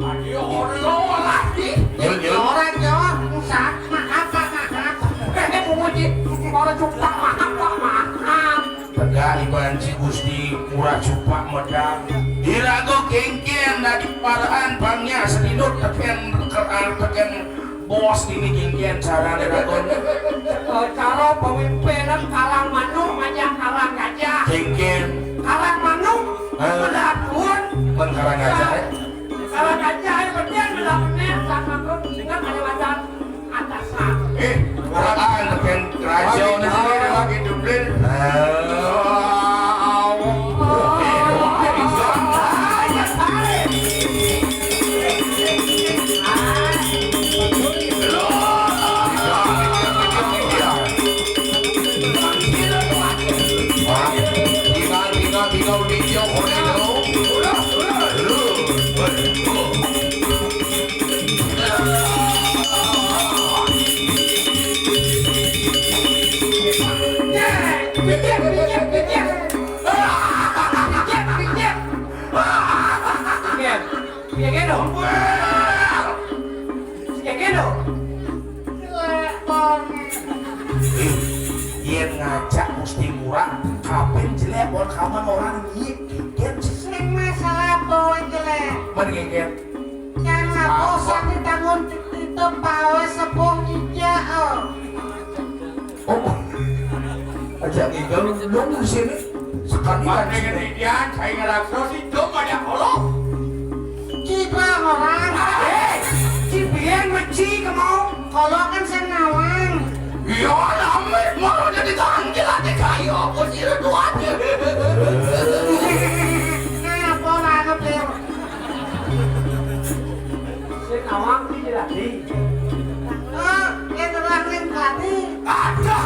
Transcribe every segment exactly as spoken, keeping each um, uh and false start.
Ayo, lo lagi. Nyun, nyun. Orang Jawa, Ustaz, maaf, Pak, maaf. Eh, mau muji, orang Jepang, maaf, Pak, maaf. Tegak iban ci Gusti murah cupak medang. Dirago kéngkén dari paraan bangnya sedinut tekén keraan tekén bos ini kéngkén cara dirago. Eh, cara pemimpin kalang manuk aja kalang gajah. Kéngkén. Kalang manuk, eh, melapun. Mengkalang gajah, eh. Kalang gajah, eh, betul melapunnya sama pun dengan ada wajan. Eh, Quran tekén raja ni sini lagi dublin. Tinggal, tinggal, tinggal video, video. Yén ngajak mesti murah, kapin jelék buat kaman orang nyik, kéngkén. Sing masalah apa wong jelék? Ngigit. Yang aku sakit tangun itu pawe sepuh ija. Oh. Aja ngigel dong di sini. Sekali kan. Mendingan idian, saya ngerakso sih, dong banyak kolok. Ciba orang. Eh, cibian meci kamu. Kalau kan saya nawang. Iya, rame, malah jadi tanggil aja kayu, aku sih dua aja. Nah, apa banget ya? Sing nawang di jelati. Ah, yang terang yang tadi. Ada.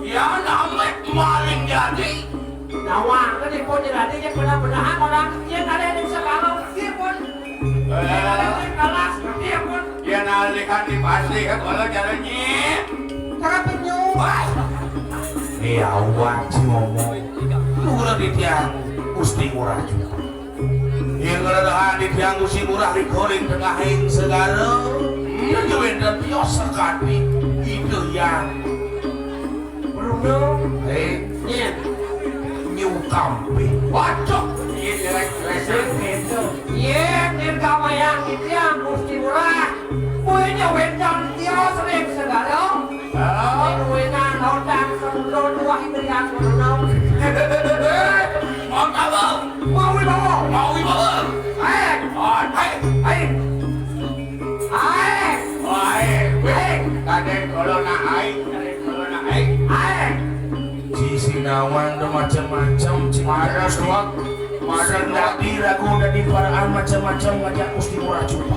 Ya, rame, maling jadi. Nawang kan di pun jelati, yang benar-benar orang, yang ada di sekarang, dia pun. Yang ada di kelas, dia pun. Ya, nalikan di pasti kan, kalau caranya. Cara penyuh. Wah. Iya, awak sih ngomong. Lu udah di tiang, Gusti Ngurah juga. Yang ngeredahan di tiang Gusti Ngurah di koring tengahing segala. Dan juga dan tios sekali. Itu yang. Bruno. Eh. Iya. Nyukampe. Waduh. Iya, jelek, jelek. Iya, yang kamu yang itu yang Gusti Ngurah. Kuenya wedan tios ring segala. Halo? Wedan, hodang, semulon, wah, itu yang belum. Mau tahu? Mau wibawa. Mau wibawa. Ae. Oh, ae. Ae. Ae. Ae. Weh, kadek corona ae. Kadek corona ae. Ae. Ci Sinawang tuh macam-macam, ci. Ada suak. Ada suak. Dadi ragu dadi paraan macam-macam ngajak Gusti Ngurah Cupang.